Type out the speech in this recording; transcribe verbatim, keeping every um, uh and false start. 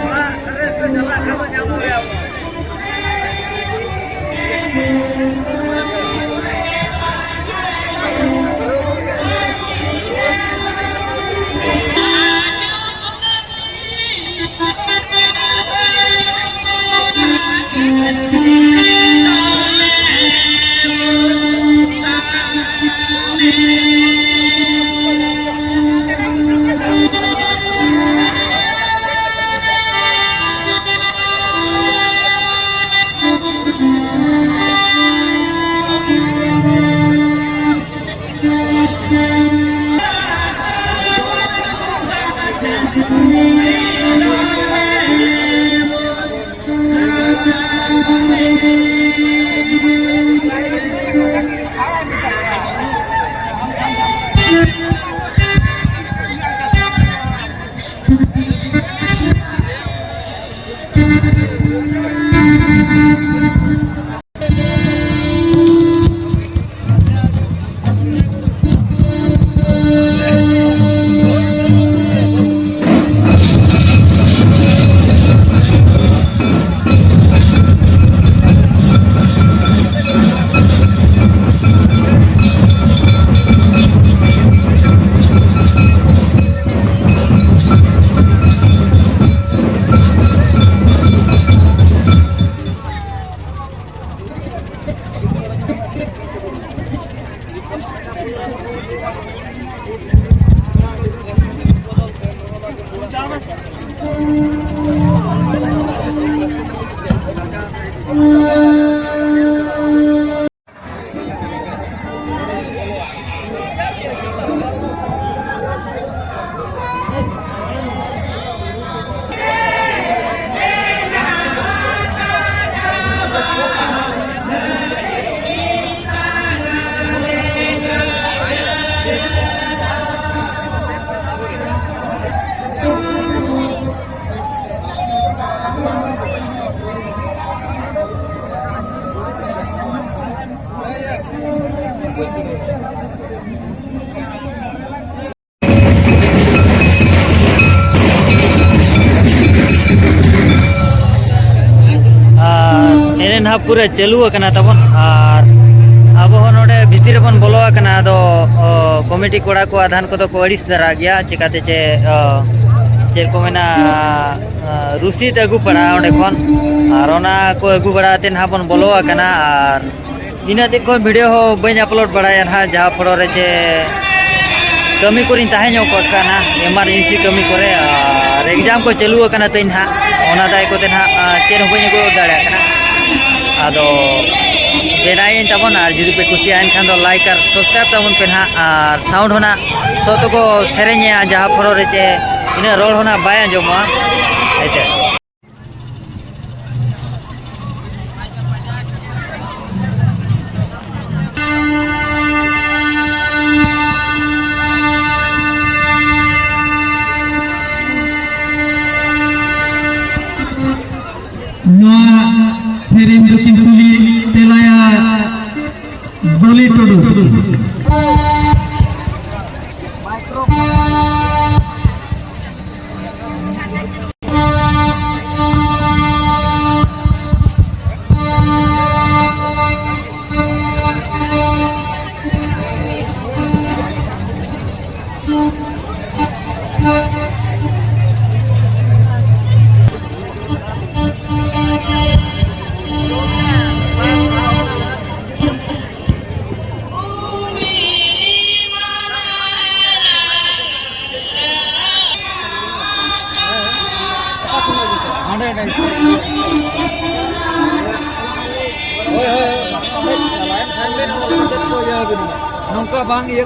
ᱚᱲᱟᱜ ᱨᱮ ᱯᱮ ᱪᱟᱞᱟᱜ ᱠᱷᱟᱱ ᱫᱚ ᱧᱟᱢ ᱫᱟᱲᱮᱭᱟᱜᱼᱟ᱾ ᱯᱩᱨᱟᱹ ᱪᱟᱹᱞᱩ ᱟᱠᱟᱱᱟ ᱛᱟᱵᱚᱱ, ᱟᱨ ᱟᱵᱚ ᱦᱚᱸ ᱱᱚᱰᱮ ᱵᱷᱤᱛᱤᱨ ᱨᱮᱵᱚᱱ ᱵᱚᱞᱚ ᱟᱠᱟᱱᱟ᱾ ᱟᱫᱚ, ᱚ, ᱠᱚᱢᱤᱴᱤ ᱠᱚᱲᱟ ᱠᱚ ᱟᱫᱷᱟᱱ ᱠᱚᱫᱚ ᱠᱚ ᱟᱹᱲᱤᱥ ᱫᱷᱟᱨᱟ ᱜᱮᱭᱟ, ᱪᱮᱠᱟᱛᱮ ᱪᱮ, ᱚ, ᱪᱮᱫ ᱠᱚ ᱢᱮᱱᱟ, ᱚ, ᱨᱩᱥᱤᱫ ᱟᱹᱜᱩ ᱯᱟᱲᱟ ᱚᱸᱰᱮ ᱠᱷᱚᱱ, ᱟᱨ ᱚᱱᱟ ᱠᱚ ᱟᱹᱜᱩ ᱵᱟᱲᱟ ᱠᱟᱛᱮ ᱱᱟᱦᱟᱜ ᱵᱚᱱ ᱵᱚᱞᱚ ᱟᱠᱟᱱᱟ᱾ ᱟᱨ ᱤᱱᱟᱹᱜ ᱫᱤᱱ ᱠᱷᱚᱱ ᱵᱷᱤᱰᱤᱭᱳ ᱦᱚᱸ ᱵᱟᱹᱧ ᱟᱯᱞᱳᱰ ᱵᱟᱲᱟᱭᱟ ᱱᱟᱦᱟᱜ, ᱡᱟᱦᱟᱸ ᱯᱷᱚᱲᱚ ᱨᱮ ᱪᱮ ᱠᱟᱹᱢᱤ ᱠᱚᱨᱮᱧ ᱛᱟᱦᱮᱸ ᱧᱚᱜ ᱠᱚᱜ ᱠᱟᱱᱟ, ᱮᱢᱟᱨᱡᱮᱱᱥᱤ ᱠᱟᱹᱢᱤ ᱠᱚᱨᱮ, ᱟᱨ ᱮᱠᱡᱟᱢ ᱠᱚ ᱪᱟᱹᱞᱩ ᱟᱠᱟᱱᱟ ᱛᱤᱧ ᱱᱟᱦᱟᱜ, ᱚᱱᱟ ᱫᱟᱭ ᱠᱚᱛᱮ ᱱᱟᱦᱟᱜ, ᱟᱨ ᱪᱮᱫ ᱦᱚᱸ ᱵᱟᱹᱧ ᱟᱹᱜᱩ ᱫᱟᱲᱮᱭᱟᱜ ᱠᱟᱱᱟ᱾ ᱟᱫᱚ ᱵᱮᱱᱟᱭᱮᱱ ᱛᱟᱵᱚᱱ, ᱟᱨ ᱡᱩᱫᱤ ᱯᱮ ᱠᱩᱥᱤᱭᱟᱜᱼᱟ ᱮᱱᱠᱷᱟᱱ ᱫᱚ ᱞᱟᱭᱤᱠ ᱟᱨ ᱥᱟᱵᱥᱠᱨᱟᱭᱤᱵ ᱛᱟᱵᱚᱱ ᱯᱮ ᱱᱟᱦᱟᱜ, ᱟᱨ ᱥᱟᱣᱩᱱᱰ ᱦᱚᱸ ᱱᱟᱦᱟᱜ ᱥᱚᱛ ᱠᱚ ᱥᱮᱨᱮᱧᱮᱜᱼᱟ, ᱡᱟᱦᱟᱸ ᱯᱷᱚᱲᱚ ᱨᱮ ᱪᱮ ᱤᱱᱟᱹᱜ ᱨᱚᱲ ᱦᱚᱸ ᱱᱟᱦᱟᱜ ᱵᱟᱭ ᱟᱸᱡᱚᱢᱚᱜᱼᱟ, ᱦᱮᱸ ᱪᱮ? ᱱᱚᱣᱟ ᱥᱮᱨᱮᱧ ᱫᱚᱠᱤᱱ ᱛᱩᱞᱤ ᱛᱮᱞᱟᱭᱟ ᱫᱚᱞᱤ ᱴᱩᱰᱩ᱾ ᱦᱳᱭ, ᱦᱳᱭ, ᱦᱳᱭ᱾ ᱱᱚᱝᱠᱟ ᱵᱟᱝ ᱤᱭᱟᱹ᱾